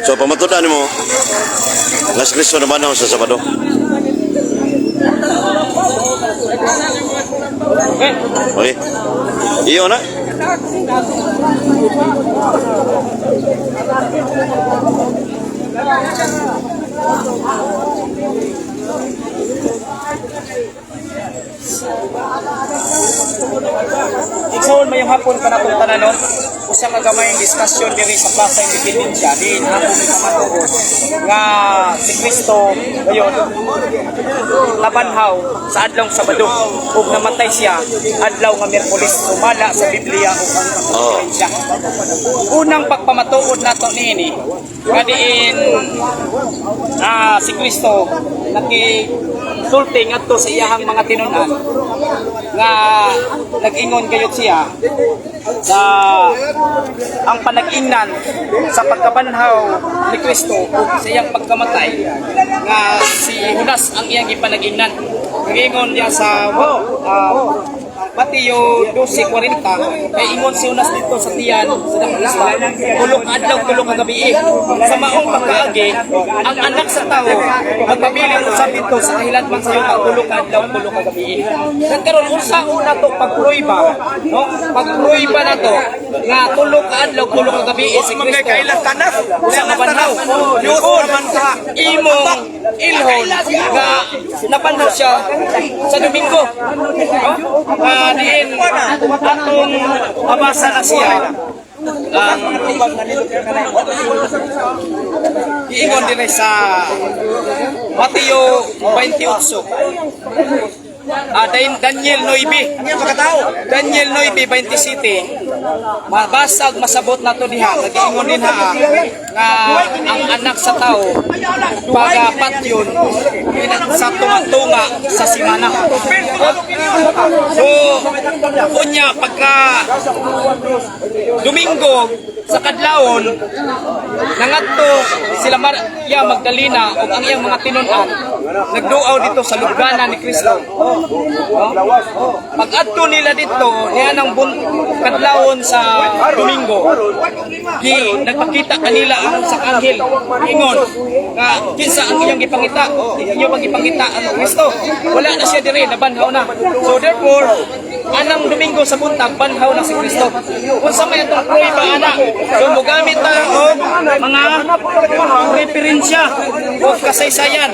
So pamatudan mo nga si Kristo nabanhaw sa Sabado. Okay. Iyo na. Igsoon, mayong hapon kanatong tanan, no. Usa ka gamayng diskusyon diri sa Plaza Independencia diin akong ipamatuod nga si Kristo ngayon nabanhaw sa adlawng Sabado ug namatay siya adlaw nga Miyerkules sumala sa Biblia ug ang referensya. Unang pagpamatuod nato niini nga diin si Kristo nakisulti ngadto sa iyahang mga tinun-an nga nag-ingon gayud siya sa ang panag-ingnan sa pagkabanhaw ni Kristo ug sa iyang pagkamatay nga si Judas ang iyang gipanag-ingnan. Nag-ingon niya sa Mateo 12:40 kay ingon si Judas dito sa tiyan sa Kristo, "Tulo ka adlaw, tulo ka gabi. Sa maong pagkaagi, ang Anak sa Tao magpabilin usab dito sa kahiladman sa yuta tulo ka adlaw, tulo ka gabi." Nagkaroon unsa una to pagpruiba, no? Pagpruiba na to nga tulo ka adlaw, tulo ka gabi si Kristo usa ka banhaw. Kung imong ilhon nga nabanhaw siya sa Domingo, no? Nga diin atong mabasa na siya ang giingon dinhi sa Mateo 28. Daniel 9. Daniel 9:27. Mabasag masabot na to diha. Nag-ingon din ha nga ang Anak sa Tao pagapatyon sa tunga-tunga sa simana. So, unya pagka Domingo sa kadlawon, nangadto sila Maria Magdalena ug ang iyang mga tinun-an, nagduaw dito sa lubganan ni Kristo. No? Pag-adto nila dito niya ng kadlawon sa Domingo, gi nagpakita kanila ang sa anghel, ingon nga, "Kinsa ang iyang gipangita? Iyang gipangita ang Kristo. Wala na siya diri, nabanhaw na." So therefore, anang Domingo sa buntag, banhaw na si Kristo. Unsa may atong prueba ana? So mogamit ta og mga referensya o kasaysayan.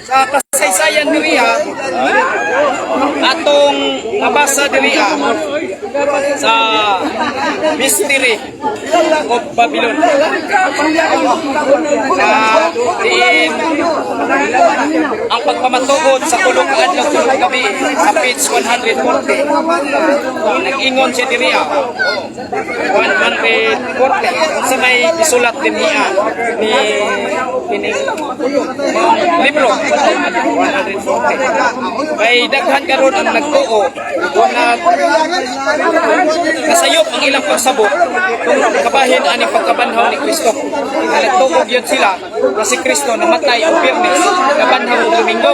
Sa kasaysayan diriha, atong nabasa diriha sa Mystery of Babylon na diin ang pagpamatuod sa tulo ka adlaw, tulo ka gabi sa page 140. Nag-ingon siya diriha 140 sa may isulat din niya ni kining libro 140 kay daghan karon ang nagtuo na kasayop ang ilang pagsabot kung kabahin ani pagkabanhaw ni Kristo. Nga nagtuo gyud sila nga si Kristo namatay og Biyernes, nabanhaw og Domingo.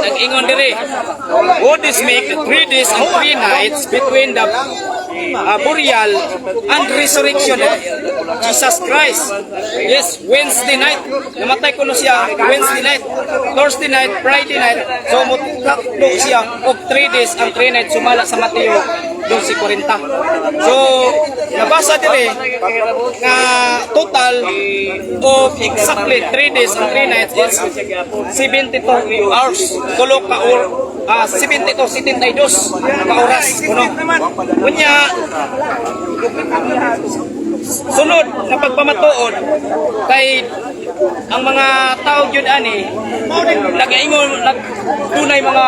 Nag-ingon diri, "Would this make 3 days and 3 nights between the burial and resurrection of Jesus Christ?" Yes, Wednesday night. Namatay kuno siya Wednesday night, Thursday night, Friday night. So mutakdo siya og 3 days and 3 nights sumala sa Mateo 12:40. So nabasa dire nga total of exactly 3 days and 3 nights is 72 hours. Tulo ka or 72, 72 ka oras kuno. Unya sunod na pagpamatuod kay ang mga tao gyud ani nagaingon nagtunay mga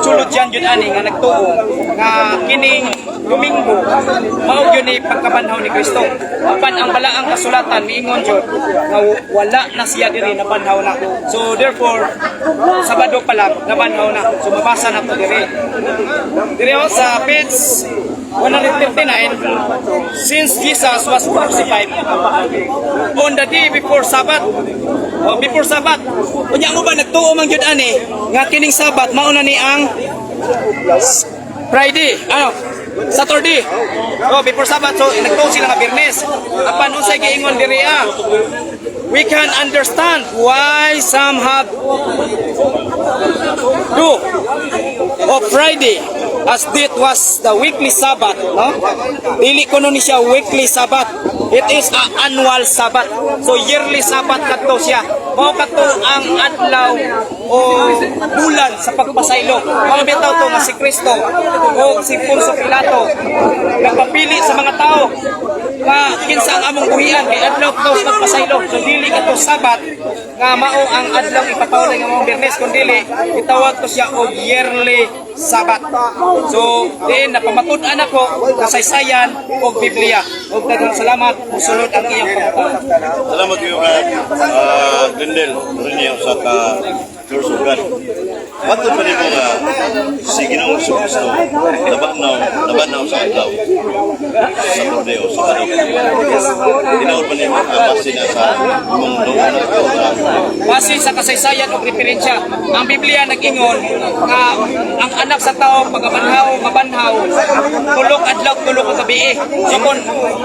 theologian gyud ani nga nagtuo nga kining Domingo mao gyud ni pagkabanhaw ni Kristo, apan ang balaang kasulatan miingon jud nga wala na siya diri, nabanhaw na. So therefore, Sabado pa lang, nabanhaw na. So mabasa na to diri diri oh, sa page 139, "Since Jesus was crucified on the day before Sabbath." Oh, before Sabbath. Unya mo ba nagtuo man gyud ani nga kining Sabbath mao na ni ang Friday? Ano? Saturday. Oh, before Sabbath, so nagtuo sila nga Biyernes. Apan unsay giingon diri ah? We can understand why some have do of Friday as it was the weekly Sabbath, no? Dili kuno ni siya weekly Sabbath. It is a annual Sabbath. So yearly Sabbath kadto siya. Mao kadto ang adlaw o bulan sa pagpasaylo. Mao bitaw to nga si Kristo o si Poncio Pilato nagpapili sa mga tao nga kinsa ang among buhian kay adlaw to sa pagpasaylo. So dili kadto Sabbath nga mao ang adlaw ipapawalay nga maong Biyernes, kun dili gitawag to siya og yearly Sabbath. So diin napamatud-an ako kasaysayan og Biblia. Og daghang salamat, musulod ang iyong pangutana. Salamat kayo, Brad. Glendale, Rinyo sa ka Church of God. Matod pa nimo nga si Ginoong Kristo nabanhaw sa adlaw Saturday o Sabado? Tinuod pa nimo nga base na sa imong dugo na sa Base sa kasaysayan og referensya, ang Biblia nag-ingon nga ang anak sa tao pagabanhaw, mabanhaw 3 adlaw 3 ka gabi. So kung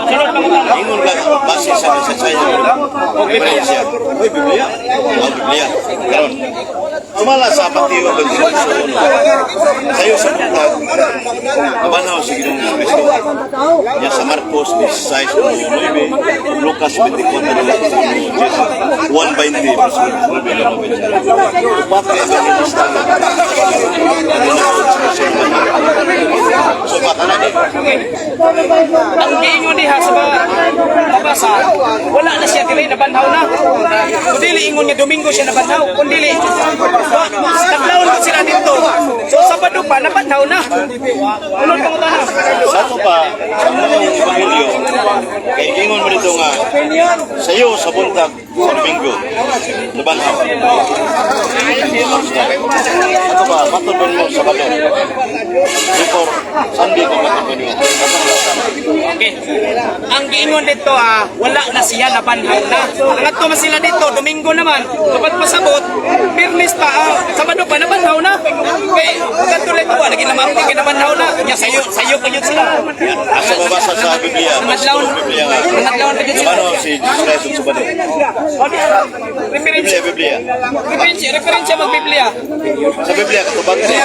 sunod pangutana. Ingon ka base sa kasaysayan o referensya. Oy, Biblia. Ang Biblia. Karon. Sumala sa Mateo 28:1. Sayo sa buntag, nabanhaw si Ginoong Kristo. Nya sa Marcos 16:9, Lucas 24, Juan 20, verse 9. Upat ka evangelista. So baka na di. Okay. Ang giingon diha sa mga mabasa, wala na siya dili, nabanhaw na. Kung dili ingon nga Domingo siya nabanhaw, kung dili, taglawon ko sila dito. So Sabado pa, nabanhaw na. Unod pangutana. Sa ato pa, sa mga ebanghelyo, kay ingon mo dito nga, sayo sa buntag sa Domingo, nabanhaw. Ato pa, matod ba nimo Sabado? Before Sunday kung matod ba nimo? Okay. Ang giingon dito ah, wala na siya, nabanhaw na. Ang adto man sila dito, Domingo naman, kapag pasabot, Biyernes pa, Sabado pa, nabanhaw na. Kay kadto dito, wala lagi naman kay nabanhaw na. Nya sayo sayo pa yun sila. Asa mabasa sa Biblia? Nangadlawon, Sa Biblia nga. nangadlawon pa yun sila. Nabanhaw si Jesus Christ sa Sabado. Referensya, Biblia, Biblia. referensya, referensya mag Biblia. Sa Biblia, katubag siya.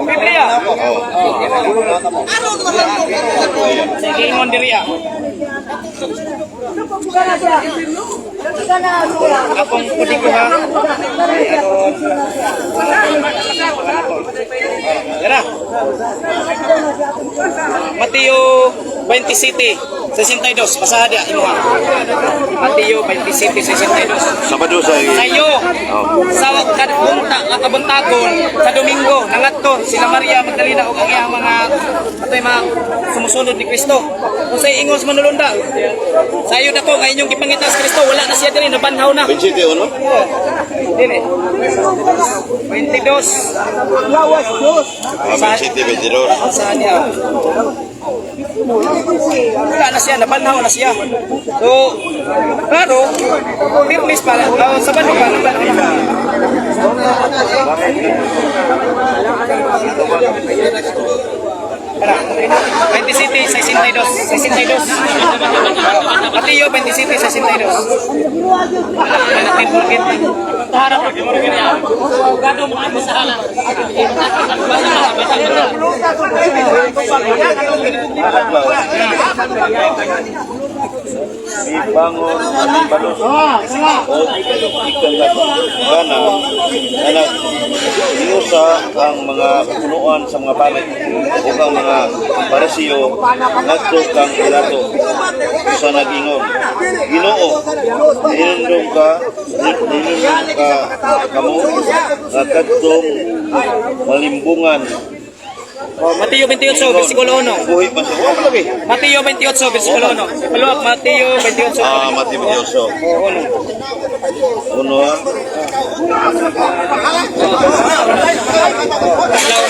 Biblia. Oo. Sige, ingon diri ah. Akong kodigo ha. Yara. Mateo 27, 62. Basaha dia imo ha. Mateo 27, 62. Sabado sa Sayo sa kadbunta nga kabuntagon sa Domingo nangadto sila Maria Magdalena ug ang iyang mga atoy mga sumusunod ni Kristo. Unsay ingon sa manulunda? Sayo dako nga inyong gipangita si Kristo, wala na siya diri, nabanhaw na. 27 uno? Dili. 22. Ah, 27, 22. Sa niya. Wala na siya, nabanhaw na siya. So, pero, Biyernes pa, Sabado pa, nabanhaw na. Tara, 27, 62, 62. Mateo 27, 62. Wala natin forget. Bangon at balos o ikan gana anak inusa ang mga punuan sa mga pari ug ang mga Parisiyo ngadto kang Pilato sa nag-ingon, "Ginoo, hinumdum ka kamo nga kadtong malimbungan." Oh, Mateo 28, versikulo 1. Buhi pa siya. Oh, lagi. Mateo 28, versikulo 1. Follow up, Mateo 28. Ah, Mateo 28. Oh, 1. Uno ah.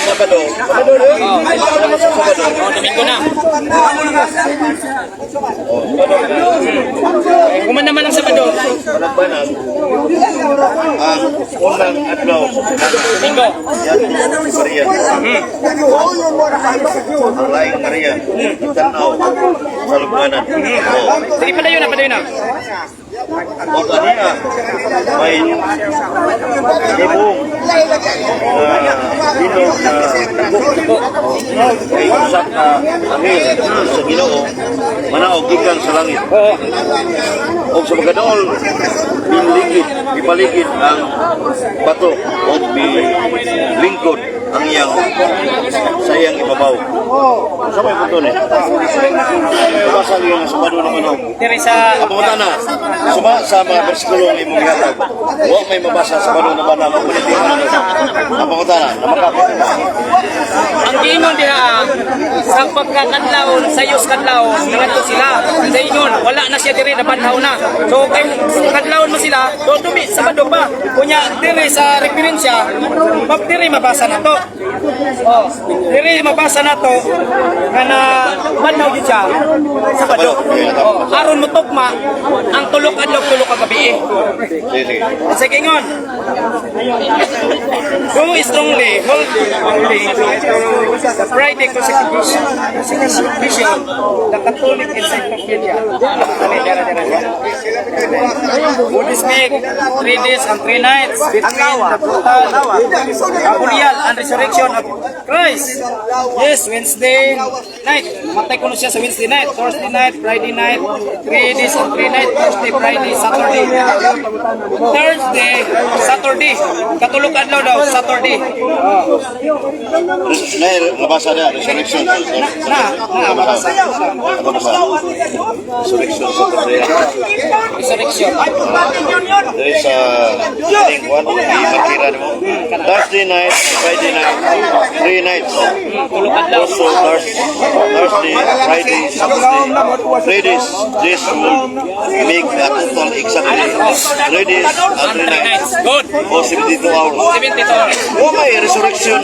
Sabado. Sabado rin. Sabado. Oh, Domingo na. Oh, Sabado. Kuman naman ang Sabado. Panagbanag. Ang unang adlaw sa semana, Domingo. niadto si Maria. Ang laing Maria, tanaw sa lubnganan. Oh. Sige, padayon na, padayon na. O kaniya, may libong bilog na dugo. Kay usa ka anghel sa Ginoo manaog gikan sa langit. Oo. Og sa pagkadaol, biligid, ipaligid ang bato o lingkod ang iyang sa iyang ibabaw. Sa may punto ni? May mabasa niyo nga Sabado naman ho. Diri sa Ang pangutana, suma sa mga bersikulo nga imong gihatag. Wa may mabasa sa Sabado na banal o panitingan na. Ang pangutana, na makapit. Ang giingon diha sa pagkakadlawon sa Diyos kadlawon nangadto sila sa ingon wala na siya diri, nabanhaw na. So kay kadlawon mo sila do dumi Sabado pa kunya. Diri sa referensya pag diri mabasa na to, oh, diri mabasa na to nga na banhaw gyud siya Sabado, oh, aron mo tugma ang tulok adlaw, tulok ka gabi. Sige, sige. Sa ingon, go strongly, hold only the Friday consecration, the Catholic Encyclopedia. Would speak 3 days and 3 nights between the brutal burial and resurrection of Christ. Yes, Wednesday night. Matay kuno siya sa Wednesday night, Thursday night, Friday night, 3 days and 3 nights, Thursday, Friday, Saturday. Thursday, Saturday. Katulog adlaw daw, Saturday. Na mabasa na resurrection. Na, na, mabasa. Mabasa. Resurrection sa Saturday. Resurrection. There is a heading one, i-markira mo. Thursday night, Friday night, 3 nights. Tulog adlaw. Also Thursday, Friday, Saturday. 3 days. This will make a total exactly 3 days and And three three nights. nights. Good. O 72 hours. 72 hours. O may resurrection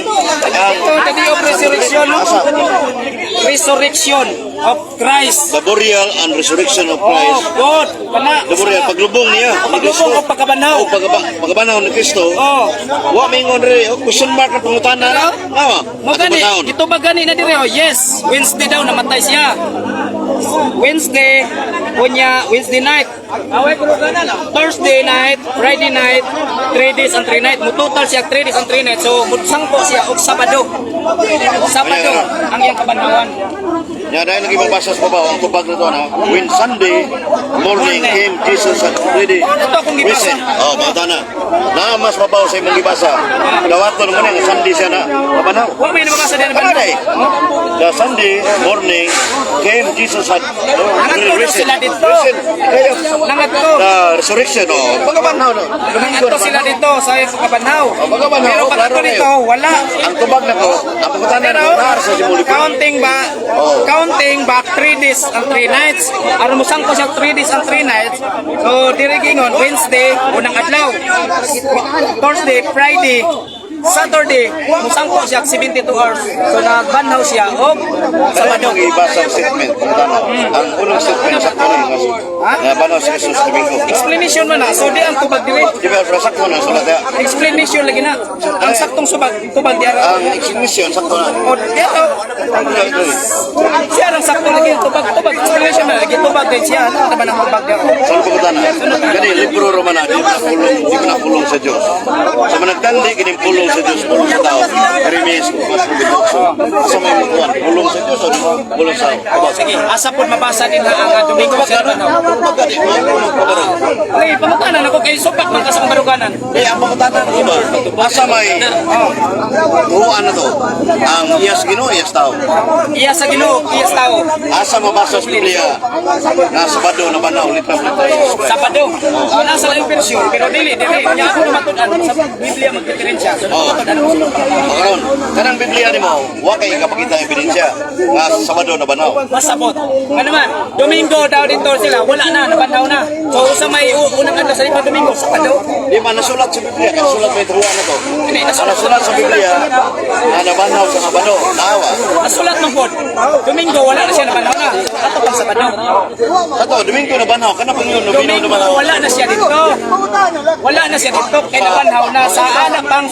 ang The day of resurrection, no? Resurrection of Christ. The burial and resurrection of Oh, Christ. God. Kana. The burial, paglubong niya ni Kristo. Paglubong o pagkabanhaw. O pagkabanaw ni Kristo. Oh. Wa may ingon rin, oh, question mark ang pangutana. Tama. Mo gani, ito ba gani na dire? Oh, yes. Wednesday daw namatay siya. Wednesday, kunya Wednesday night. Thursday night, Friday night, 3 days and 3 night. Mo total siya 3 days and 3 nights. So mutsangko siya og Sabado. Sabado ang iyang kabanhawan. Ya, dahil lagi mabasa sa babaw, ang tubag na to, na, when Sunday morning came, Jesus had already Ano to akong gibasa? risen. Oh, pangutana. Na mas mabaw sa imong gibasa. Dawaton mo na nga Sunday siya na mabanaw. Wa may nabasa din Ano day? The Sunday morning came, Jesus had already Nangadto daw risen. sila dito. Risen. Kaya, Nangadto. the resurrection, oh, pagkabanhaw no. Nangadto sila dito sa iyang pagkabanhaw. Oh, pagkabanhaw, Pero oh, pagkadto klaro dito, wala. Ang tubag na ko, ang pangutana Pero na ko, sa simuli ko. counting ba Oh. counting back 3 days and 3 nights. Aron mo sangko siya 3 days and 3 nights. So diri gingon Wednesday unang adlaw. Thursday, Friday, Saturday, musangko siya 72 hours. So nagbanhaw siya og Sabado. Sabado. Ang ibasa ang statement, pangutana. Ang unang statement sa kuno, nga banaw si Jesus Domingo. Explanation man na. So di ang tubag diri. Di ba, pero sakto na sulat ya. Explanation lagi na. Ang saktong subag tubag di ara. Ang explanation sakto na. O di ara. Siya ang sakto lagi tubag tubag explanation man lagi tubag din siya. Ano naman ang tubag di ara? Sa pangutana, gani libro Romana di ba pulong, di ba na pulong sa Dios. Sa managdandi kining pulong sa Dios, pulong sa tao. Jeremias 4:8. Sa may mutuan, pulong sa Dios o pulong sa tao. Sige, asa po mabasa din ha ang Domingo sa Banhaw. Pagkadi, mga Okay, pangutanan ako kay supak man ka sa baruganan. Eh, ang pangutana ko ba? Asa may tuhuan na to? Ang iyas Ginoo, iyas tao. Iya sa Ginoo, iya sa tao. Asa mabasa sa Biblia nga Sabado na banaw litra litra Jesus Christ? Sabado. Oh, nasa laing bersyon, pero dili dili nya ako matud-an sa Biblia magdiferensya. So matud-an ako sa O karon, kanang Biblia nimo, wa kay kapakita ebidensya nga Sabado na banaw. Masabot. Nga naman, Domingo daw dito sila, wala na, nabanhaw na. So sa may unang adlaw sa lima Domingo, Sabado. Di ba nasulat sa Biblia, kaya sulat may tuhuan na to. Hindi, Ang nasulat. nasulat sa Biblia nga nabanhaw sa Sabado, naawa. Nasulat man pod. Domingo wala na siya, nabanhaw na. Ato pang Sabado. Ato, Domingo nabanhaw. Kana pang yun, Domingo Domingo nabanhaw. wala na siya dito. Wala na siya dito kay nabanhaw na sa anak pang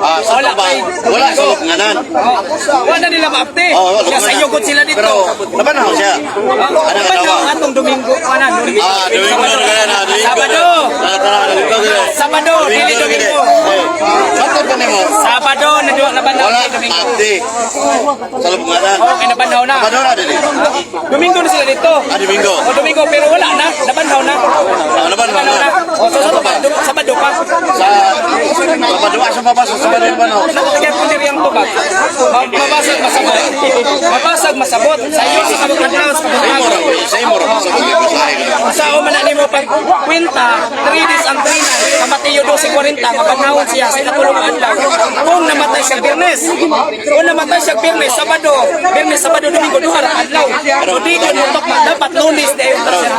Ah, sa Wala ba? kay- Wala sa lupnganan. Oh, wala na nila maapti. Oh, wala Siya sa yugod sila dito. Pero nabanhaw siya. Oh, Ano nabanhaw adlaw? atong Domingo ana Domingo. Ah, Domingo na kaya na, Domingo. Sabado. Tara, tara, Domingo gid. Sabado, dili Domingo. Eh, matod pa nimo. Sabado na duwa nabanhaw Wala kay Domingo. maapti. Sa lupnganan. Oh, kay nabanhaw na. Nabanhaw na dili. Domingo na sila dito. Ah, Domingo. O Domingo pero wala na, nabanhaw na. Ah, nabanhaw na. O so, Sabado pa. Sa Sabado, asa mabasa sa Sabado nabanhaw? Kaya kung diri ang tubag, mabasag masabot. Mabasag masabot. Sa iyo sa kabukadlaw sa Sa imo kabukadlaw. ra, sa imo ra sa pagbasahe. Sa man na nimo pag kwenta, 3 days ang 3 nights, sa Mateo 12:40 nga panahon siya sa ikatulong adlaw. Kung namatay siya Biyernes, kung namatay siya Biyernes, Sabado, Biyernes, Sabado, Domingo, duha ra ka adlaw. So di ko nutok man dapat Lunes dayon ta siya.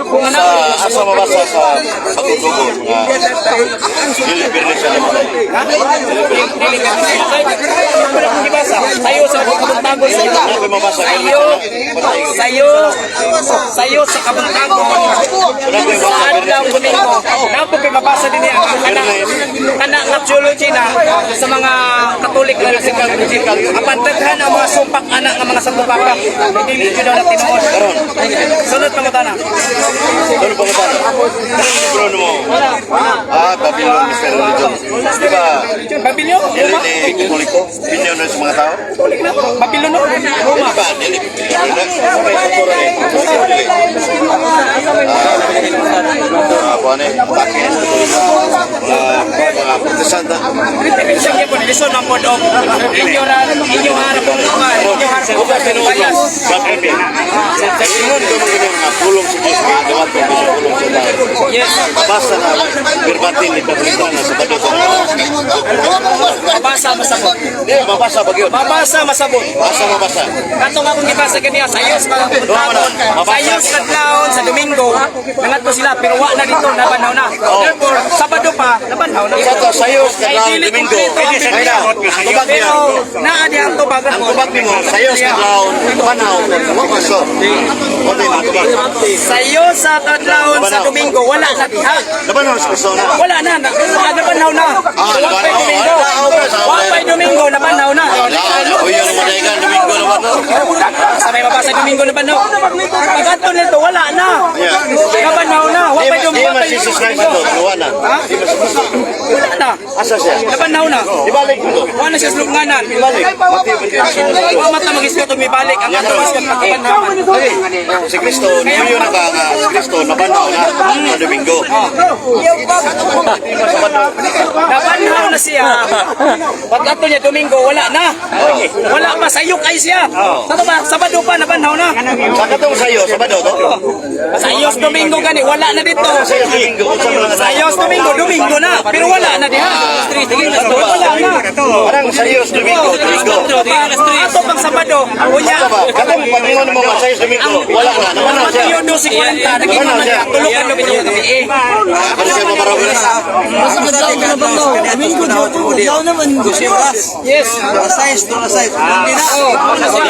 Kung ano Sa asa mabasa sa pagtutugo nga dili Biyernes siya namatay. Dili ka wala akong gibasa. Sayo sa kabuntagon sa iyo. Ano ba mabasa? Sayo, sayo, sayo sa kabuntagon. Sa adlaw Domingo. Napo kay mabasa din niya ang kana kana nga theology na sa mga Katolik na sa apan daghan ang mga sumpak ana nga mga santubaka. Dili gyud daw na tinuod. Sunod pangutana. Ano ba ba? Anong libro mo? Ah, Babylon Mystery Religion. Di ba? Babilyo, Dili Roma. ni Katoliko? Opinion na sa mga tao? Katolik na. Babilon no. Roma. Di ba? Dili. May kultura eh. Katoliko dili. Ah, kuan eh. Bakit? Katoliko. Mga Protestanta. Referensya gyud po lisod man pod og inyo ra inyo harap ang inyo harap Kung ba tinuod bias. sa Biblia? Sa ingon ko mga ganun nga pulong sa Diyos nga gawat ko sa pulong sa tao. Yes. Basta na verbatim ni Pablito nga sa Sabado. Mabasa masabot. Di, mabasa ba yun? Mabasa masabot. Basa mabasa. Katong akong gibasa ganiya sa Ayos mga puntagon. Sa Ayos kadlawon sa Domingo nangadto sila pero wa na dito nabanhaw na. Therefore Sabado pa nabanhaw na. Sa to, sayos Kay kadlawon dili Domingo. kumpleto ang Ay na, Biblia. ang tubag niya. Pero naa di ang tubag Ang tubag nimo, sayos kadlawon, banaw, wa maso. Wala na tubag. Sayo sa kadlawon sa Domingo wala na diha. Nabanhaw sa Kristo na. Wala na, nabanhaw na. Ah, Wa pa'y nabanhaw. Domingo. Wa pa'y Domingo, nabanhaw na. Ah, uy, yung madaygan, Domingo na ba to? Sa may mabasa Domingo nabanhaw. Pag-ato nito, wala na. Yeah. Nabanhaw na. Wa Di pa'y ma, di Domingo. ma Jesus Christ ito, wala na. Di ma si Kristo. Wala na. Asa siya? Nabanhaw na. Ibalik mo to. Wa na siya sa lubnganan. Ibalik. Mateo 26. Wa mata mag-isgot og mibalik ang ato isgot pagkabanhawan. Okay. Si Kristo, niyo na ka nga si Kristo nabanhaw na sa Domingo. Nabanhaw na siya. Pag ato niya Domingo, wala na. Wala pa, sayok ay siya. Sa ba, Sabado pa, nabanhaw na. Sa katong sayo, Sabado to. Sa Ayos Domingo gani, wala na dito. Sa Domingo, unsa man ang Sa Ayos Domingo, Domingo na. Pero wala na diha. Wala na. Parang sayos Domingo, Domingo. Ato pang Sabado, unya. Asa ba? Katong pag-ingon mo nga sayos Domingo, wala na, nabanhaw siya. Mateo 12:40, naging man niya, tulog ang Domingo gabi eh. Ano siya mamarog na? Domingo, Joe, naman. Yes. Size, to size. Hindi na.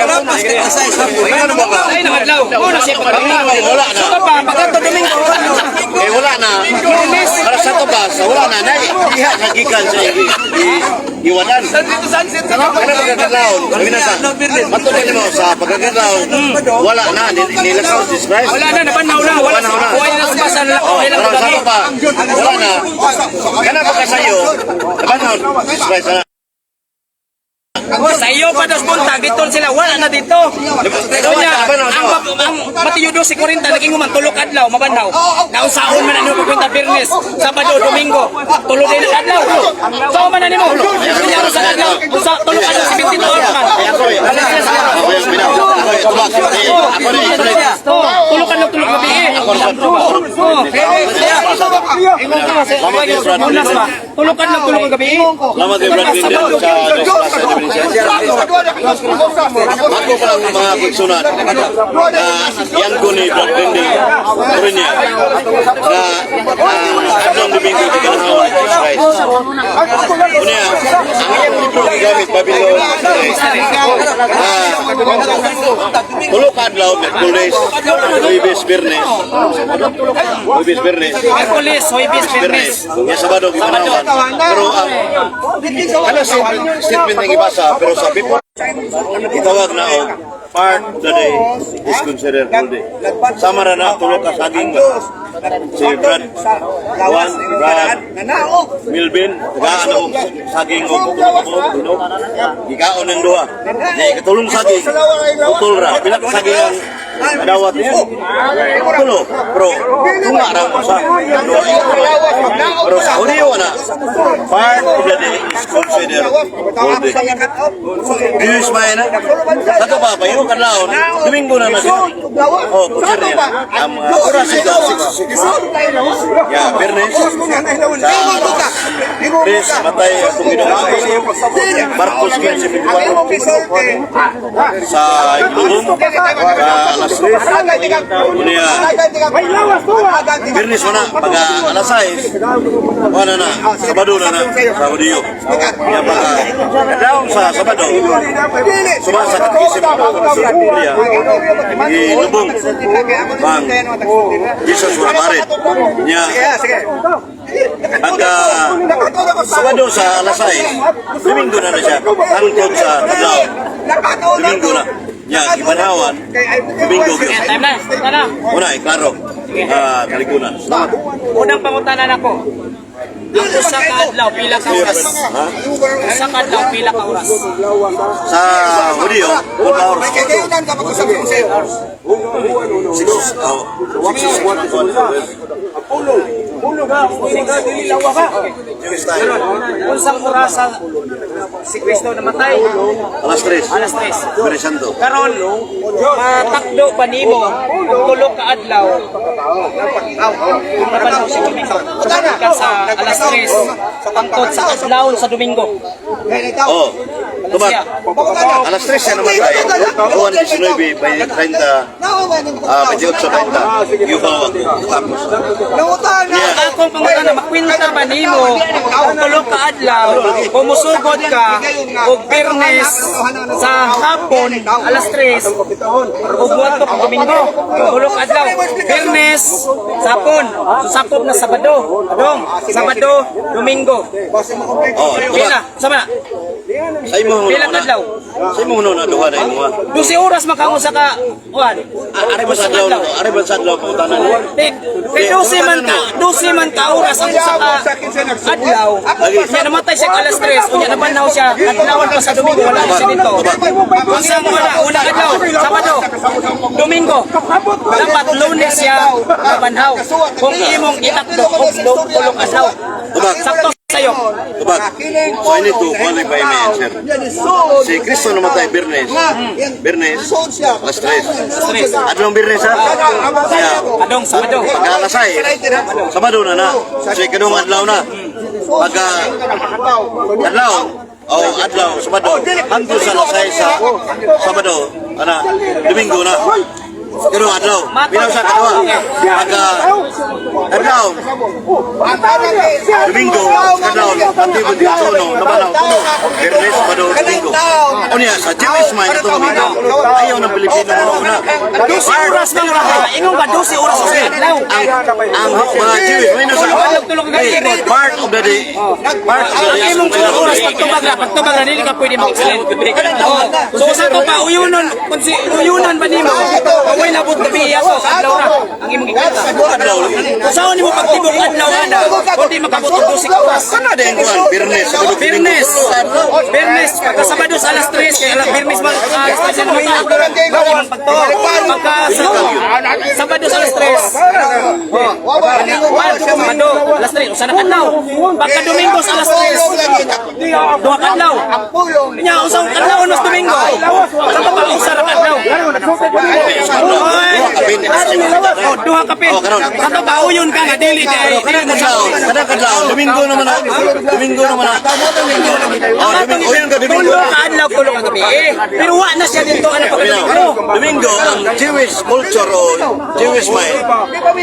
Rapas ka size. Ingon mo ka. Ay, nakadlaw. Muna siya pagkakita. Wala na. So pa, pagkato Domingo, wala na. Eh wala na. Para sa to ba? Sa wala na. Nay, diha sa gikan sa iwanan. Kana pagkakadlawon, minasa. Matulog nimo sa pagkakadlawon, wala na nilakaw si Jesus Christ. Wala na, nabanhaw na. Wala Nabanhaw na. Buhay na sa basa na. Okay lang Pero sa gabi. to pa, wala na. Kana pagkasayo, nabanhaw si Jesus Christ na. Sa iyo pa dos buntag, dito sila, wala na dito. Unya, ang Mateo 12:40 naging human tulok adlaw, mabanhaw. Naunsaon man ano pagkwenta Biyernes, Sabado, Domingo, tulog din ang adlaw. So man na nimo. Unya sa adlaw, sa tulok adlaw 72 hours man. Ako eh. Ako yung binaw. Ako eh, tubag. Eh, ako rin, isulit. Oh, tulok adlaw tulok gabi. Ako rin, Oh. Salamat kay Brad Lunes ba? Tulo ka adlaw, tulo ka gabi. Salamat kay Brad Wendell sa Dos Plaza de Princesa. Bago pa lang mga kutsunan na yan ko ni Brad Wendell Torenia na adlong Domingo gibanhawan ni Jesus Christ. Unya, ang iyang libro gigamit Babylon na tulo ka adlaw, Miyerkules, Huwebes, Biyernes. Huwebes, Biyernes. Miyerkules, Huwebes, Biyernes. Biyernes. Ya Sabado gibanhawan. Pero ang ano statement ng ibasa pero sa before itawag na og part of the day is considered whole day. Sama ra na tulo ka saging ba? Si Brad Juan, Brad Milvin, tagaan og saging og tulo ka buok, hinog. Gikaon ng duha. Di katulong saging, putol ra. Pila ka saging ang nadawat niya? Tulo, pero tunga ra ang usa. Duha ikaw. Pero sa Hudiyo na, part of the day is considered whole day. Diyos may na. Sa ito pa, payo kadlawon, Domingo na na siya. Oh, consider niya. Ang oras ito, 6. Yeah, Biyernes. Sa Tres, matay ang Panginoong Jesus. Marcos 15:24. Sa Iglubong, sa alas 3. Unya, Biyernes wala, pag alas 6, wala na, Sabado na na, sa Hudiyo. Kaya pag kadlawon sa Sabado, suma sa Katekismo sa Biblia, gilubong bang Jesus wala marit. Nya, pagka Sabado sa alas 6, Domingo na na siya, hangtod sa kadlaw. Domingo na. Nya, gibanhawan, Domingo gyud. Time na, time na. Una, eh, klaro. Ah, kalikunan. Salamat. Unang pangutana nako. Ang usa ka adlaw pila ka oras? Ha? Usa ka adlaw pila ka oras? Sa Hudiyo, 4 hours. 6, oh, 6, Jewish time. Unsang orasa si Kristo namatay? Alas 3. Alas 3. Very Santo. Karon, matakdo pa nimo og tulo ka adlaw kung nabanhaw si Domingo. Gikan sa alas 3 hangtod sa adlaw sa Domingo. Oh, tubag. Alas 3 siya namatay. Juan 19, by 30, 28, 30. Yung ako. Tapos. Yeah. Akong pangutana, makwinta ba nimo og tulo ka adlaw kung musugod ka og Biyernes sa hapon alas 3 ug muadto kang Domingo, tulo ka adlaw, Biyernes sa hapon, so sakop na Sabado, dong Sabado, Domingo. Oh, Pila tubag. sama na? Sa imong Pila una. ka adlaw? Sa imong una duha na imo. 12 oras makango sa ka kuan. Ari ba sa adlaw? Ari ba sa adlaw pangutana niyo? Kay 12 man ka oras ang usa ka adlaw. Nya namatay siya alas 3, unya nabanhaw siya adlawan pa sa Domingo, wala na siya dito. Unsa mo na unang adlaw, Sabado, Domingo. Dapat Lunes siya nabanhaw. Kung imong itakdo og tulong adlaw. Tubag. Sakto sayo. Tubag. So I need to qualify my answer. Si Kristo namatay Biyernes. Biyernes, alas 3. Adlong Biyernes ha? Yeah. Adong Sabado. Pagka alas 6, Sabado na na. So ikadong adlaw na. Pagka adlaw, o adlaw, Sabado, hangtod sa alas 6 sa Sabado, ana, Domingo na. Pero adlaw, bilang sa kadua. Pagka adlaw, Domingo, kadlaw, pati ba dito, no, nabalaw, tulo. Biyernes, Sabado, Domingo. O niya, sa Jewish mind, ito Domingo. Ayaw ng Pilipino na una. 12 oras lang raha. Ingon ba 12 oras sa adlaw? Ang mga Jewish, may nasa Tulog ka Hey, part of the day, part of the Ang day. imong tulong oras pagtubag ra, dili ka pwede mag-explain. Oh. So sa to pa uyunon kung si uyunon ba nimo? Way labot gabi ato adlaw ra ang imong ikwenta. Adlaw lagi. Kung saan nimo pagtibok adlaw ana, kundi makabot og 12 oras. Kana din kuan, Biyernes, Sabado, Domingo. Biyernes, Biyernes, pagka Sabado sa alas 3, kay alas Biyernes man, alas 3 siya namatay. Imong pagtuo. Pagka sa Sabado sa alas 3, Juan, Sabado, alas 3, usa na kadlaw. Pagka Domingo sa alas 3, duha kadlaw. Nya, usa ka kadlaw mas Domingo. Sa pa usa ra kadlaw. Duha kapin. Oh, duha kapin. Oh, karon. Kato bauyon ka nga dili kay Pero kanang kadlaw, Domingo naman na. Domingo naman na. Oh, Domingo, uyon ka Domingo. Tulo ka adlaw, tulo ka gabi. Eh, pero wa na siya dito ano pag Domingo. Domingo, ang Jewish culture o Jewish mind,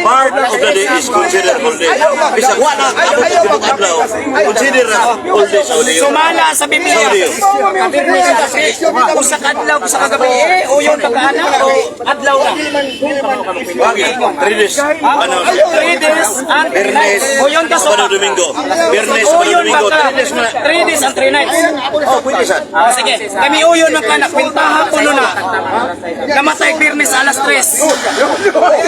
part of the day is considered whole day. Bisag wa na abot og tibok adlaw, consider na whole day sa Hudiyo. Sumala sa Biblia. Sa Hudiyo. Usa ka adlaw, usa ka gabi. Eh, uyon pagkaanak o adlaw na. Bagay, 3 days. Ano? 3 days and 3 Biyernes, nights. Uyon ka Sabado, soka. Domingo. Biyernes, Sabado, Uyon Domingo. ba ka? 3 days man na. 3 days and 3 nights. Oh, pwede sad. Ah, sige, kami uyon man ka na, kwentaha ko na. Namatay Biyernes alas 3.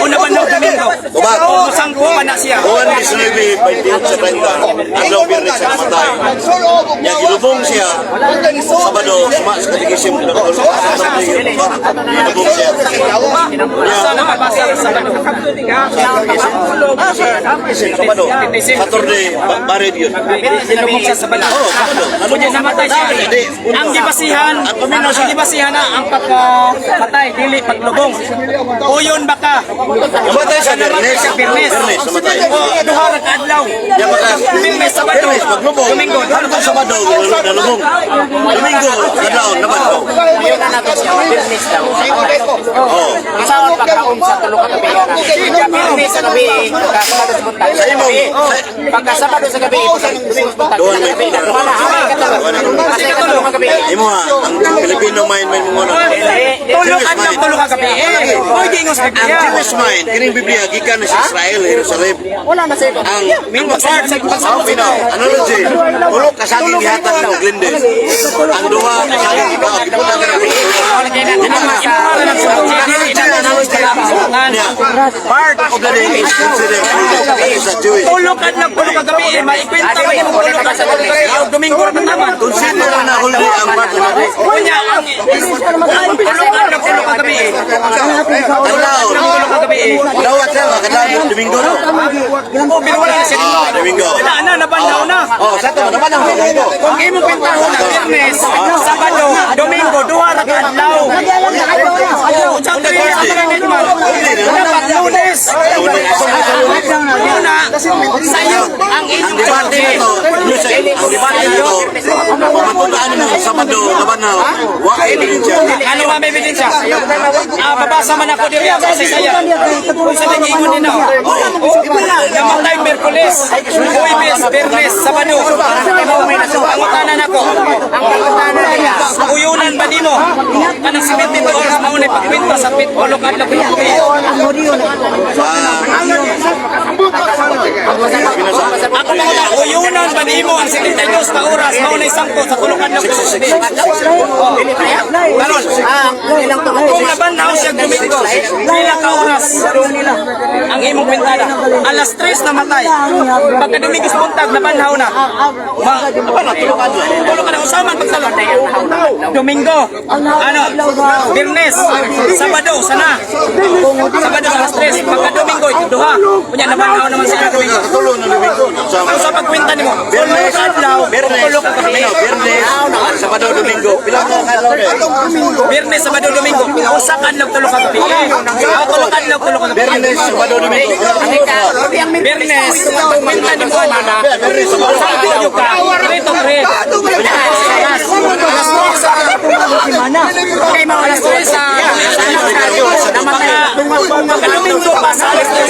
Una ba na Domingo? Tubag. O musangko pa na siya. Juan 19, 28 30, adlaw Biyernes siya namatay. Nya gilubong siya, Sabado, suma sa katikisim, gilubong siya. Asa na mabasa sa Sabado? Sabado, Saturday, buried yun. Gilubong siya sa Sabado. Oo, Sabado. Kunya namatay siya. Hindi. Ang gibasihan, Ang paminaw ang siya. gibasihan na ang pagkapatay, dili paglubong. Uyon baka. Namatay siya Namatay Biyernes. siya Biyernes. Biyernes, namatay. O, duha ra ka adlaw. Nya baka, Biyernes, Sabado. Biyernes, paglubong. Domingo. Hantong Sabado, nalubong. Domingo, kadlaw, nabantaw. Oo. Unsaon pagkaon sa tulo ka gabi? Biyernes sa gabi, pagka Sabado sa buntag. Sa imong, Pagka Sabado sa gabi, Domingo sa buntag. Doon may Gabi, wala, Kasi katulo ka gabi. Imo ha, ang Filipino mind may mga ano. Tulo ka adlaw, tulo ka gabi. Eh, oy giingon sa Ang Biblia. Jewish mind, kining Biblia gikan ni sa Israel, Jerusalem. Wala na sir. Ang part sa pinaw, analogy, tulo ka saging gihatag ng Glende. Ang duha ka saging ikaw gibutang ka ng Analogy, analogy. Nya, part of the day is considered full day. That is a Jewish. Tulo ka adlaw, tulo ka gabi. Eh, maikwenta ba yung tulo ka adlaw, tulo ka gabi? O, Domingo ra man. Consider na whole day ang part of the day. Kunya ang tulo ka adlaw, tulo ka gabi. Eh. Kadlaw, Tulo ka gabi. Eh. dawat siya, kadlaw, Domingo no? Oh, pero wala na siya dito. Ah, Domingo. Wala na, nabandaw na. Oh, sa to, naman ang Domingo. Kung imong kwentahon na Biyernes, Sabado, Domingo, duha ra ka adlaw. Oh, sa 3 days man. Dapat Lunes. Una, sayo ang Ang inyong debate na to, ang debate na to, pamatulaan mo Sabado, Labanao, wa ebidensya. Ano ba may ebidensya? Ah, babasa man ako diri sa Isaiah. Kung sa nag-iingon din ako. Namatay Miyerkules, Huwebes, Biyernes, Sabado. Pangutanan ako. Uyunan ba nimo? Kanang 72 oras mao na pagkwenta sa pit ulo ka adlaw gabi. Ako mga uyunan ba nimo ang 72 ka oras mao na sangko sa tulo ka adlaw gabi. Karon, kung nabanhaw siya Domingo, pila ka oras ang imong kwintada? Alas 3 namatay. Pagka Domingo sa buntag, nabanhaw na. Ma, tulo ka na usa man pagtalo. Domingo, ano, Biyernes, Sabado, sana. Sabado alas 3, pagka Domingo, duha. Kunya nabanhaw naman siya Domingo. Katulo na Domingo. Sa Ang sa pagkwenta nimo, tulo Biyernes, ka adlaw, Biyernes, tulo ka gabi. Biyernes, Sabado, Domingo. Pila ka adlaw eh? Biyernes, Sabado, Domingo, usa ka adlaw, tulo ka gabi. Ah, tulo ka adlaw, tulo ka gabi. Biyernes, Sabado, Domingo. Biyernes, pagkwenta nimo ana. Biyernes, Sabado. Sa tuyo ka, 3 to 3. Kay mga alas 3 sa pagka Domingo pa sa alas 3.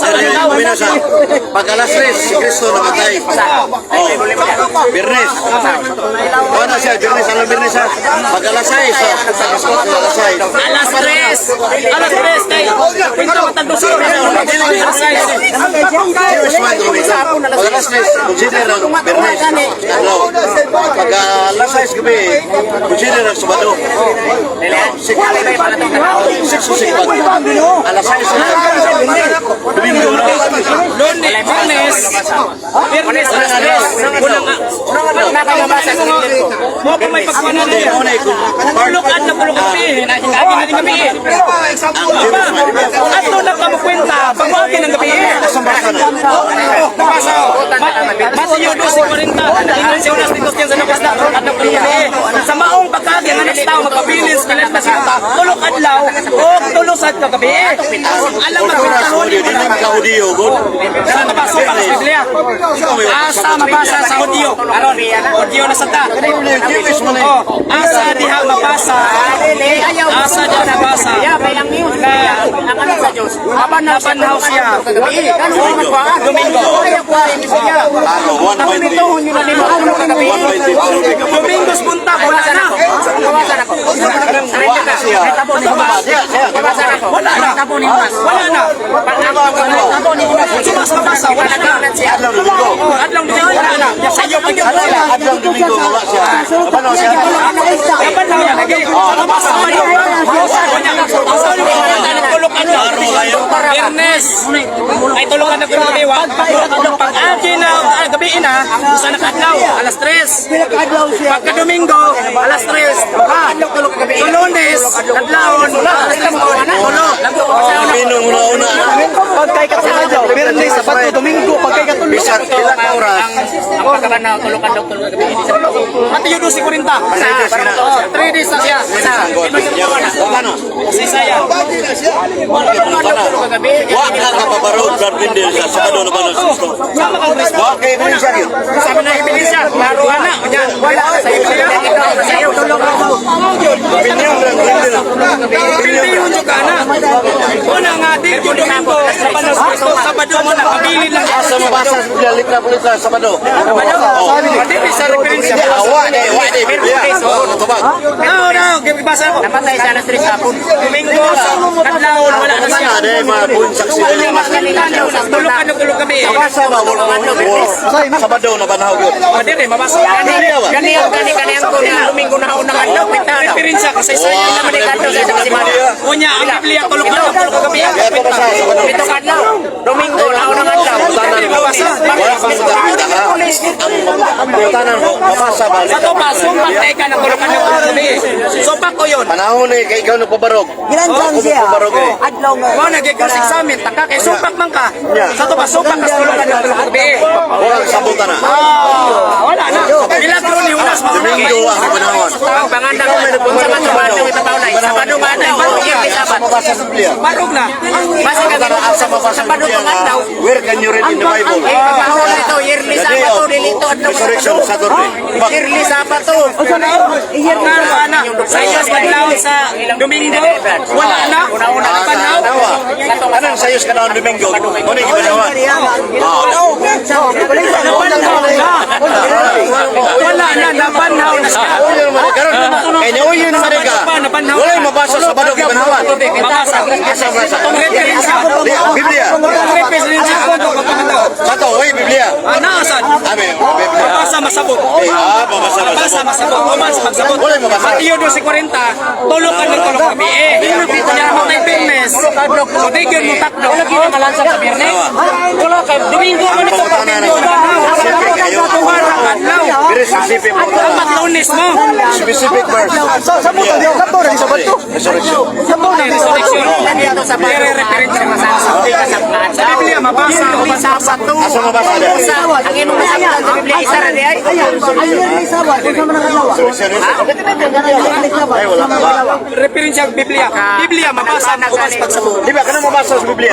Sa adlaw. Binasa. Pag alas 3, si Kristo namatay. Oh, Biyernes. Oh, na siya, Biyernes, alam Biyernes ha. Pag alas 6, alas 6. Alas 3. Alas 3 kay kwenta matag 12 oras. Alas 6. Jewish man, Domingo. Pag alas 3, consider ang Biyernes. Adlaw. Pag alas 6 gabi, consider ang Sabado. 6 to 6. Alas 6. Domingo na. Lunes, Biyernes, Biyernes alas 3. Unang mo pa may pagkuhanan Hindi, na mo na ikong Tulok at natulog gabi, nahingagi na din gabi. Ato na ka mo kwenta, pagwagi ng gabi. Basa. Mateo 12:40. Ingon si Unas dito sa Lucas na at gabi. Sa maong pagkaagi ang anak Sa tao magpabilin sa bilan masita, tulo ka adlaw o tulo sa kagabi. Alam Oras magpintahon mo, dili ka Hudiyo, god. Sa mabasa pa sa Biblia. Asa mabasa sa Hudiyo. Aron, Hudiyo na sa ta. Jewish man eh. Oh, asa diha mabasa. Asa diha mabasa. Na Ang anak sa Diyos. nabanhaw siya. Domingo. Ano, 1.3. 1.3 ka. Domingos buntag wala na. Wa na siya. Siya, siya. Wala na. Wala na. Sumas mabasa wala na. Adlaw Domingo. Oh, adlaw Domingo wala na. Sa iyo pag wala. Adlaw Domingo wala siya. Nabanhaw siya. Nabanhaw niya lagi. Mabasa man yun. Tulok ano? Biyernes. Ay tulok ka na gabi. Pag-agi na gabi na, usa na kadlaw, alas 3. Pagka Domingo, alas 3. Ha. So Lunes, kadlawon, alas 3. Tulo. Pinong una-una. Pagkay katulog, Biyernes, Sabado, Domingo, pagkay katulog. Bisan pila ka oras. Ang pagkabanhaw, tulo ka adlaw, tulo ka gabi. Mateo 12:40. 3 days na. 3 days na siya. Ano? Sa Isaiah. Wa ka kapabarog, Brad Wendell, sa Sabado na ba ng Kristo? Sama ka Kristo. Wa kay ebidensya yun. Sabi na ebidensya, klaro ana. Unya, wala sa Biblia. Sa iyo, tulo ka adlaw. Opinion lang, Wendell. Pilihon jud ka ana. Una nga di jud Domingo sa Panos Kristo, Sabado mo na pabili lang. Asa mabasa sa Biblia, litra po litra, Sabado. Sabado. Di sa referensya. Wa di, wa di, Biblia. Oh, tubag. No, no, gibasa ko. Namatay siya alas 3 hapon. Domingo sa kadlawon wala na siya. Sana di, mga bunsak sila. Tulog ka na tulog kami. Mabasa ba, wala wala. Sabado na banhaw yun. O, dire, mabasa. Biblia ba? Gani gani gani ang na Domingo na unang adlaw pita daw. Referensya kasi sa Wa, Naman ni kadlaw sa simana. Unya, ang Biblia tulog ka na tulog kami. Kaya ito basa, Sabado. Pito ka adlaw. Domingo na unang adlaw. Tanan ko, wala pa sa kapita ha. Ang tanan ko, mabasa ba? Sa to pa, sumpak na ika na tulog ka na tulog kami. Supak ko yun. Panahon eh, kay ikaw nagpabarog. Ginanggang Ako siya. nagpabarog eh. Adlaw nga. Mo nag-cross examine taka kay supak man ka. Sa to pa, supak ka tulog ka na tulog kami. Walang sabutan na. Ah, wala na. Milagro ni Unas Domingo ang panahon. Ang pangandak unsa man to adlaw ipatawnay. Sabado nga adlaw, Biyernes Asa Sabat. mabasa sa Biblia? Barog na. Basta ka Asa mabasa sa Sabado Biblia tong nga, adlaw. where can you read in the Bible? Eh, pagpahol ito, yearly The day Sabato, of dili ito adlaw. resurrection, Saturday. Bak, Yearly Sabato. Klaro ana. Sa Diyos kadlaw sa Domingo, wala na. Una-una ah, Panhaw. tanawa. Anong sayos ka na ang Domingo? Muna gibanawan. Nabanhaw na. Wala na, nabanhaw na siya. Uyo naman eh, karon. Kay nauyo naman eh ka. Walay mabasa sa Sabado gibanawan. Mabasa. Asa mabasa? Itong referensya. Di, Biblia. Itong referensya. Sato, oy Biblia. Naasan? Ame, Biblia. Mabasa masabot. Ah, mabasa Mabasa masabot. masabot. Uman sa pagsabot. Walay mabasa. Mateo 12:40, tulog ka ng tulog kami. Eh, kunya namatay Biyernes. So di gyud mo takdo. Wala gyud malansang sa Biyernes. Wala kay Domingo man ito. Pangutana na. Specific kayo. Tuwa ra kadlaw. Very specific pangutana. Dapat Lunes mo. Specific verse. Sa mo Sabado na Sabado. Resurrection. Sabado na Resurrection. Dito sa Very referensya mabasa. Sa Biblia mabasa uban sa Sabato. Asa mabasa di? Sa ang imong masabtan sa Biblia isa ra di ay. Resurrection. Ay, wala pa. Referensya ang Biblia. Biblia mabasa uban sa pagsabot. Di ba, kanang mabasa sa Biblia?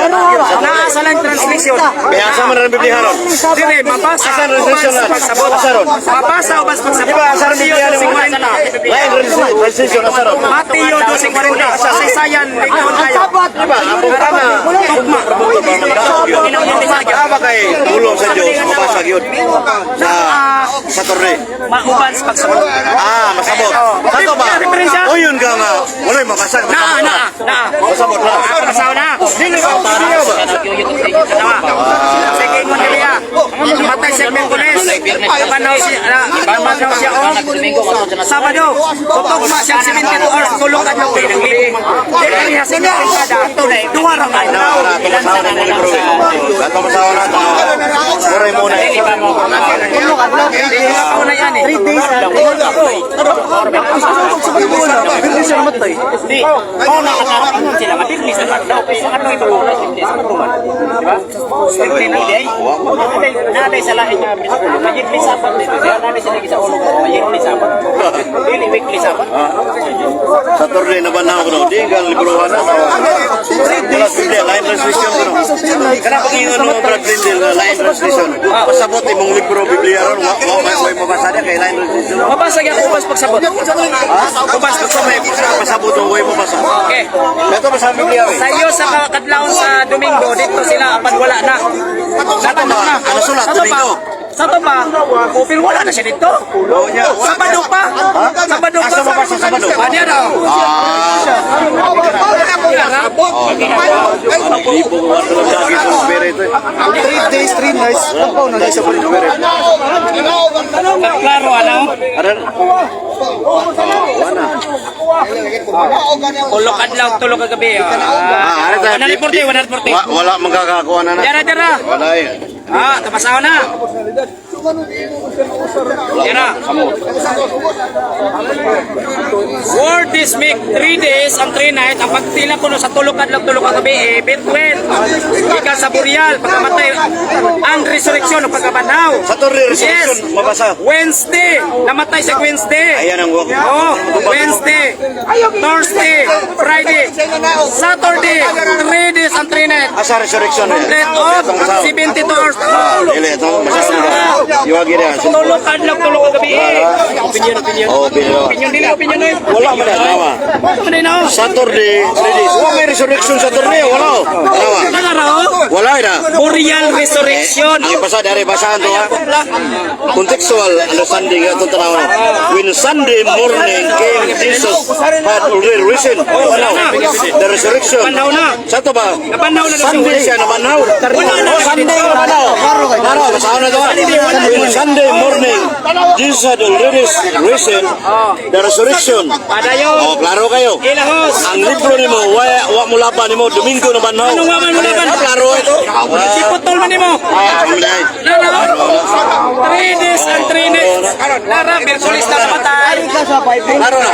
Naa sa lang translation. Kaya asa man ang Biblia haron? Dire mabasa Asan uban translation sa na? pagsabot. Asa ron? Mabasa uban sa pagsabot. Di ba, asa ron Biblia ni mo? 12:40. Lain translation asa ron? Mateo 12:40 sa Saysayan lingon tayo. Di ba, ang pangutana, Tugma. Tama kay tulong sa Diyos, mabasa yun. Sa Saturday. Mauban sa pagsabot. Ah, masabot. Sato ba? Referensya? O yun ka nga, walay mabasa. Naa, naa, naa. Masabot na. Asaw na. Dili ba, Biblia ba? Sige ingon dili ah. Namatay siya Miyerkules. Nabanhaw siya og Sabado, tutugma siya 72 hours tulog at ng tulog. Dili niya sa kada. Duha ra ka. Na, na, tumasawa na mo ni bro. eh. Tumasawa na, tanawa. Aray mo na. Dili ba mo? Ako na yan eh. 3 days and 3 nights. Di, mao na katarangon sila nga Biyernes na adlaw kay sa adlaw ito na sa Roman. Di ba? Strictly na day. Naday sa lahi nga sa ulo. Nga yearly Sabbath dito. Di naday sila sa ulo nga yearly Sabbath. Dili weekly Sabbath. Saturday na ba na ako no? Di ka librohan na. Wala Biblia, lain translation ko no. Kana pag-ingon mo Brad Lindel nga lain translation. Pasabot imong libro Biblia ron, wa wa may way mabasa niya kay lain translation. Mabasa gyud ubas pagsabot. Ha? Ubas Basta may pasabot mo way mabasa. Okay. Ito ba sa Biblia eh? Sa iyo sa kadlawon sa Domingo dito sila apan wala na. Sa to ba? Ano sulat? Sa to pa? Domingo. Sa to pa? O, pero wala na siya dito. Oo niya. Sabado pa. Sabado pa. Asa mabasa Sabado? Ah, diyan ah. Libo ko wato lang lagi sa espiritu eh. 3 days, 3 nights. Tapaw na sa Spirit. Klaro ano? Aran? Wala. Tulog adlaw, tulog kagabi. Ah, ano tayo? 140, 140. Wala magkakakuha na na. Dara, dara. Wala eh. Ah, tapasaw na. Dara. Word this week, 3 days and 3 nights. Ang pagtila ko no sa tulog adlaw, tulog kagabi, eh, between. Gikan sa burial, pagkamatay, ang resurrection o pagkabanhaw. Saturday resurrection, Yes. mabasa. Wednesday, namatay sa Wednesday. Ayan ang wak. Oh, Wednesday, Thursday, Friday, Saturday, 3 days and 3 nights. Asa resurrection eh? Complete of 72 hours. Ah, dili ito. Masama. Iwagi na. Tulog adlaw, tulog kagabi. Eh. Opinion, opinion. Oh, opinion. Opinion dili, opinion eh. Wala man na, tama. Wala man na. Saturday, 3 days. Wala may resurrection Saturday, wala. Oh. Tama. Wala raw. Wala na. Burial resurrection. Ang ipasa, dari basahan to ha. Contextual understanding itong tanaw na. When Sunday morning came, Jesus had already risen. Ano? The resurrection. Banhaw na. Sa to ba? Nabanhaw na Sunday siya nabanhaw. Wala na. Oh, Sunday nabanhaw. Klaro, basahan na to ha. When Sunday morning, Jesus had already risen, the resurrection. Padayon. Oh, klaro kayo. Ilahos. Ang libro nimo, wa wa mo laban nimo Domingo nabanhaw. Ano nga man mo laban? Ah, klaro ito. Siputol man nimo. Ah, ah, Laro. 3 days and 3 nights. Lara, Merkulis na namatay. Klaro na.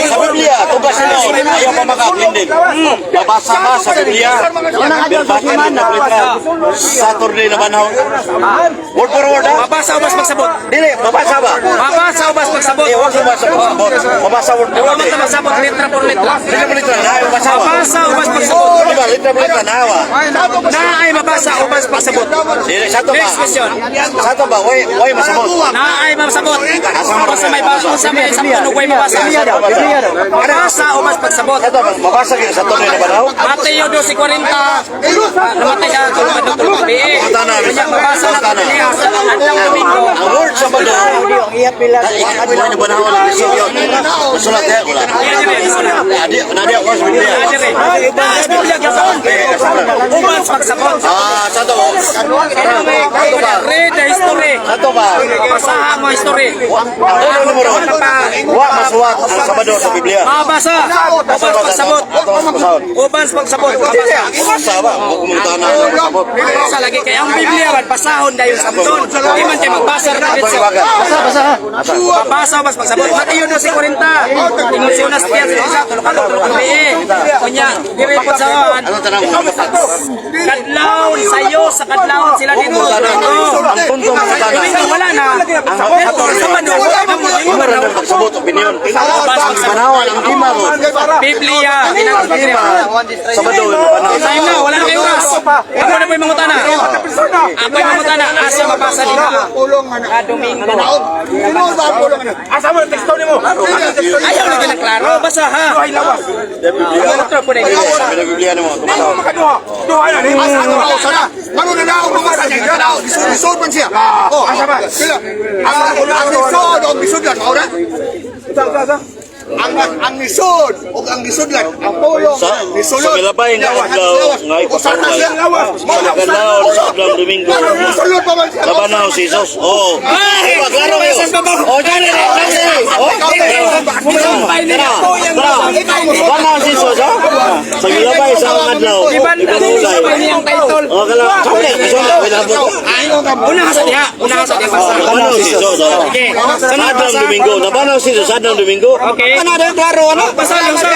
Sa Biblia, tugas nila, ayaw pa makaintindi. Babasa ka sa Biblia, verbatim interpret ka. Saturday na banhaw. Word for word, ha? Mabasa o mas magsabot? Dili, babasa ba? Mabasa o mas magsabot? Eh, wag mabasa magsabot. Mabasa word for Huwag word. mo Eh. na magsabot, letra por letra. Litra por litra, na, mabasa ba? Mabasa o mas magsabot? Di ba, litra por litra, na, ba? Na ay mabasa o mas magsabot? Dili, sa to ba? Next question. Sa to ba, way masabot. Na ay masabot. Unsa may basa, unsa may sabton ug way mabasa? Mabasa o mas pagsabot? Sa to ba, mabasa kayo sa Saturday na banhaw? Mateo 12:40. Namatay siya tulog adlaw tulog gabi. Kanya mabasa na niya sa adlaw Domingo. Ang word sa banhaw, ikatlo na banhaw ng Kristo. Masulat eh, wala. Nadi, nadi ako sa Biblia. Adere. Taas Biblia gyapon. Eh, asa na? Uban sa pagsabot. Ah, sa to. Read the history. Sa to ba? Basaha mo history. Ang ulo mo ron. Wa masuwat ang Sabado sa Biblia. Mabasa. Uban sa pagsabot. Ato mas masabot. Uban sa pagsabot. Mabasa. Mabasa ba? Huwag mong tanan ang masabot. Mabasa lagi kay ang Biblia man basahon dayon sabton. Di man kay magbasa ra Ato diretso. iwagan. Mabasa o mas pagsabot. Mateo 12:40. Ingon si Unas Tiyan sa isa tulok adlaw tulok gabi. Unya diri po sa Ano tanang mo? Kadlawon sayo sa kadlawon sila dito. Ang punto mo tanan. Domingo wala na. Ang Sabado Ima rin ang pagsabot opinion. Ang panawan, ang tima ko. Biblia, pinang Biblia. Sabado, yung panawan. Time na, wala na kayo oras. Ako na po yung mangutana. Ako yung mangutana. Asa mabasa dito. Ah, Domingo. Ayaw lagi na klaro. Basa ha. Biblia. Otro po na yun. Sabi na Biblia nimo. Tumasaw. Ang nisod o ang nisodlan, ang pulong Sa nisulod. sa milabay nga adlaw nga ipasaway. Sa kadlaw sa adlaw Domingo. Musulod pa man siya. Labanaw si Jesus. Oo. Ay! Diba, klaro kayo. Oh, dyan, dyan, dyan. Oh, Sumpay nila. Tara, tara. Labanaw si Jesus, ha? Sa gilabay sa ang adlaw. Iban Ipanulay. sa niyang title. Oh, kala. Sorry, sorry. Wait lang po. Una ka sa diha, una ka sa diha basa. Nabanaw si Jesus. Oh. Okay. Sa adlaw Domingo, nabanaw si Jesus sa adlaw Domingo. Okay. Ano na klaro ano? Basa lang sa.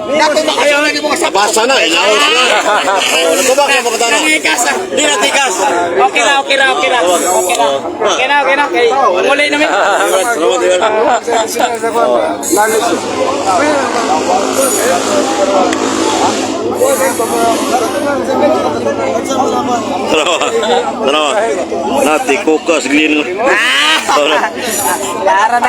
Nakoy makasunod ni mga Basa na, ilaw sila. Oh, natubak na mga tana. Di na tikas. Okay na, okay na, okay na. Okay na. Okay na, okay na. Kay muli namin. Salamat, Ivan. Tanawa. Tanawa. Nati kukas glin. Lara na.